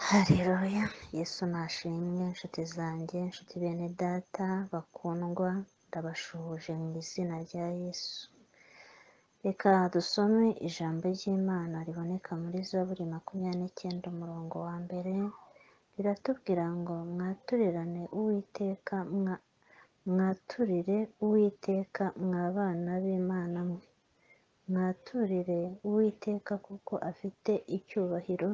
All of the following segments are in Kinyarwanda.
Haleluya, Yesu nashimwe. Inshuti zanjye, inshuti bene data bakundwa, ndabashuhuje mu izina rya Yesu. Reka dusome ijambo ry'Imana riboneka muri Zaburi 29 umurongo wa mbere. Riratubwira ngo mwaturirane Uwiteka, mwaturire Uwiteka mwa bana b'Imana mwe, mwaturire Uwiteka kuko afite icyubahiro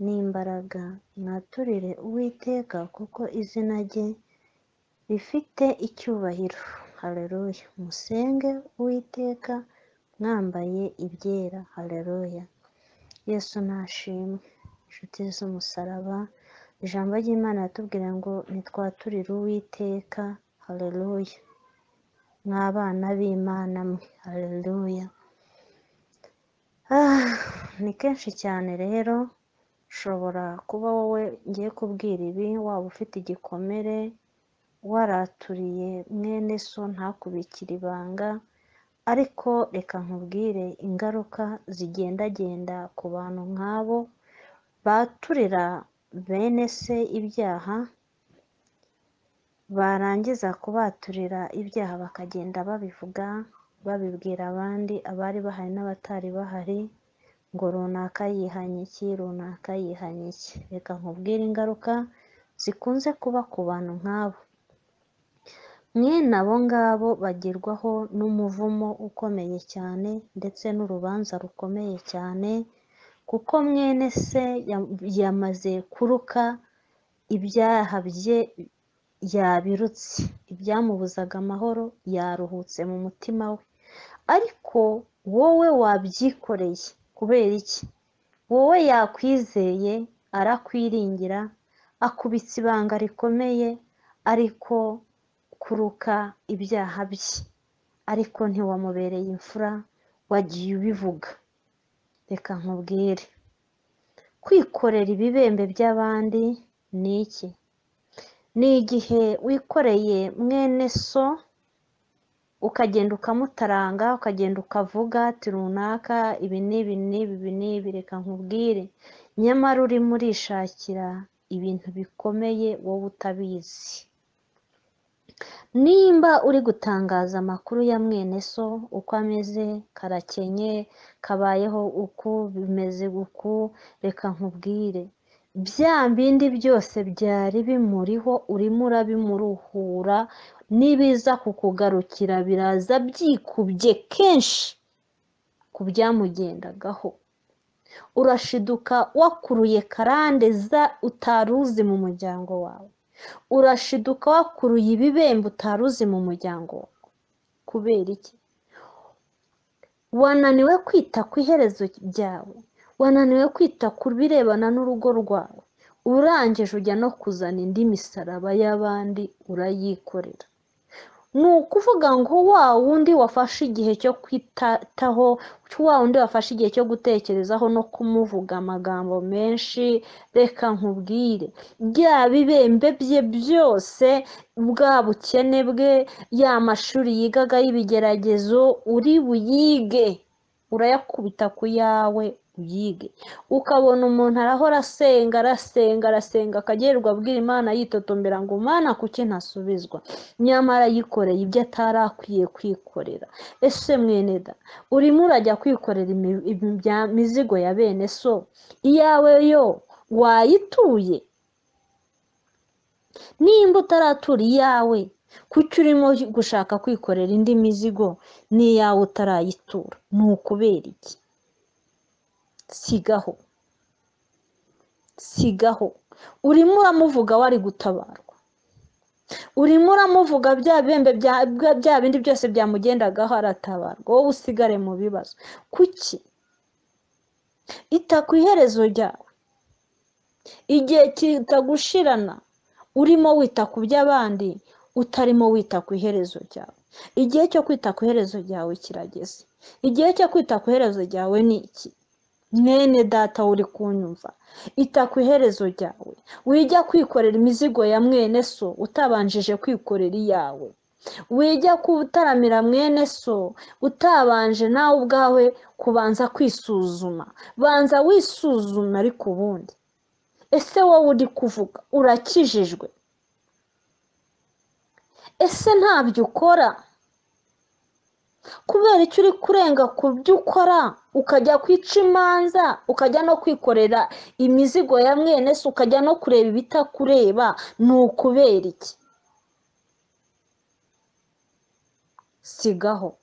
n'imbaraga, mwaturire Uwiteka kuko izina rye rifite icyubahiro. Haleluya. Musenge Uwiteka mwambaye ibyera. Haleluya. Yesu nashimwe. Inshuti z'umusaraba, ijambo ry'Imana riratubwira ngo nitwaturire Uwiteka. Haleluya. Mwabana b'Imana mwe. Haleluya. Ni kenshi cyane rero ushobora kuba wowe ngiye kubwira ibi, waba ufite igikomere, waraturiye mwene so ntakubikire ibanga, ariko reka nkubwire ingaruka zigendagenda ku bantu nk'abo baturira bene se ibyaha, barangiza kubaturira ibyaha bakagenda babivuga, babibwira abandi, abari bahari n'abatari bahari, ngo runaka yihanye iki, runaka yihanye iki. Reka nkubwire ingaruka zikunze kuba ku bantu nk'abo. Mwene abo ngabo bagirwaho n'umuvumo ukomeye cyane ndetse n'urubanza rukomeye cyane, kuko mwene se yamaze kuruka ibyaha bye, yabirutse, ibyamubuzaga amahoro yaruhutse mu mutima we, ariko wowe wabyikoreye. Kubera iki? Wowe yakwizeye, arakwiringira, akubitse ibanga rikomeye, ariko kuruka ibyaha bye, ariko ntiwamubereye imfura, wagiye ubivuga. Reka nkubwire, kwikorera ibibembe by'abandi ni iki? Ni igihe wikoreye mwene so, ukagenda ukamutaranga, ukagenda ukavuga ati runaka ibi n'ibi n'ibi ibi n'ibi. Reka nkubwire, nyamara urimo urishakira ibintu bikomeye wowe utabizi. Nimba uri gutangaza amakuru ya mwene so, uko ameze, karakenye, kabayeho uku, bimeze uku, reka nkubwire, bya bindi byose byari bimuriho urimo urabimuruhura, nibiza kukugarukira biraza byikubye kenshi ku byamugendagaho. Urashiduka wakuruye karande za utaruzi mu muryango wawe, urashiduka wakuruye ibibembe utaruzi mu muryango wawe. Kubera iki? Wananiwe kwita ku iherezo ryawe, wananiwe kwita ku birebana n'urugo rwawe, urangije ujya no kuzana indi misaraba y'abandi urayikorera. Ni ukuvuga ngo wa wundi wafashe igihe cyo kwitaho, wa wundi wafashe igihe cyo gutekerezaho no kumuvuga amagambo menshi, reka nkubwire, bya bibembe bye byose, bwa bukene bwe, ya mashuri yigaga y'ibigeragezo, uri buyige, urayakubita ku yawe uyige. Ukabona umuntu arahora asenga, arasenga, arasenga, akagererwa abwira Imana yitotombera ngo Mana kuki ntasubizwa, nyamara yikoreye ibyo atari akwiye kwikorera. Ese mwene da, urimo urajya kwikorera imizigo ya bene so, iyawe yo wayituye? Nimba utaratura iyawe, kuki urimo gushaka kwikorera indi mizigo n'iyawe utarayitura? Ni ukubera iki? Sigaho, sigaho. Urimo uramuvuga wari gutabarwa, urimo uramuvuga bya bibembe bya bindi byose byamugendagaho aratabarwa, wowe usigare mu bibazo. Kuki? Ita ku iherezo ryawe. Igihe kitagushirana urimo wita ku by'abandi, utarimo wita ku iherezo ryawe. Igihe cyo kwita ku iherezo ryawe kirageze. Igihe cyo kwita ku iherezo ryawe ni iki? Mwene data uri kunyumva, ita ku iherezo ryawe. Wijya kwikorera imizigo ya mwene so utabanjije kwikorera iyawe. Wijya gutaramira mwene so utabanje nawe ubwawe kubanza kwisuzuma. Banza wisuzume, ariko ubundi Ese wowe uri kuvuga urakijijwe? Ese ntabyo ukora? Kubera icyo uri kurenga ku byo ukora ukajya kwica imanza, ukajya no kwikorera imizigo ya mwene se, ukajya no kureba ibitakureba, ni ukubera iki? Sigaho,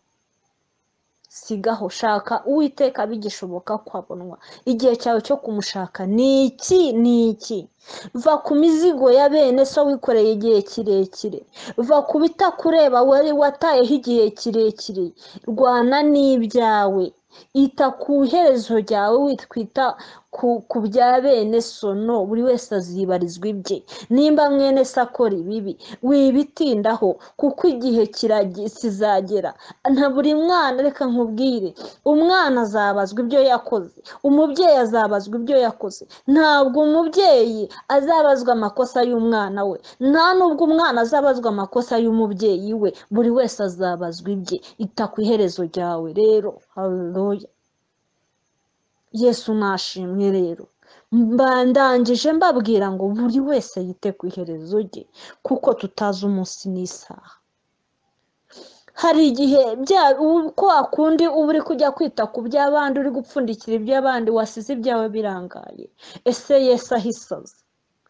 sigaho, shaka Uwiteka bigishoboka ko abonwa. Igihe cyawe cyo kumushaka ni iki? Ni iki? Va ku mizigo ya bene so wikoreye igihe kirekire, va ku bitakureba wari watayeho igihe kirekire. Rwana n'ibyawe, ita ku iherezo ryawe, witwita ku bya bene so. No, buri wese azibarizwa ibye. Nimba mwene se akora ibibi, wibitindaho, kuko igihe kizagera. Nta buri mwana, reka nkubwire, umwana azabazwa ibyo yakoze, umubyeyi azabazwa ibyo yakoze. Ntabwo umubyeyi azabazwa amakosa y'umwana we, nta nubwo umwana azabazwa amakosa y'umubyeyi we. Buri wese azabazwa ibye. Ita ku iherezo ryawe rero. Haleluya, Yesu nashimwe. Rero ndangije mbabwira ngo buri wese yite ku iherezo rye, kuko tutazi umunsi n'isaha. Hari igihe uko akundi uba uri kujya kwita ku by'abandi, uri gupfundikira iby'abandi, wasize ibyawe birangaye. Ese Yesu ahisaza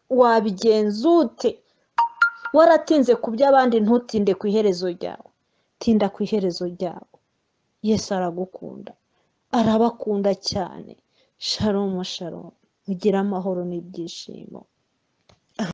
wabigenza ute? Waratinze ku by'abandi, ntutinde ku iherezo ryawe. Tinda ku iherezo ryawe. Yesu aragukunda, arabakunda cyane. Shalom, shalom. Mugire amahoro n'ibyishimo.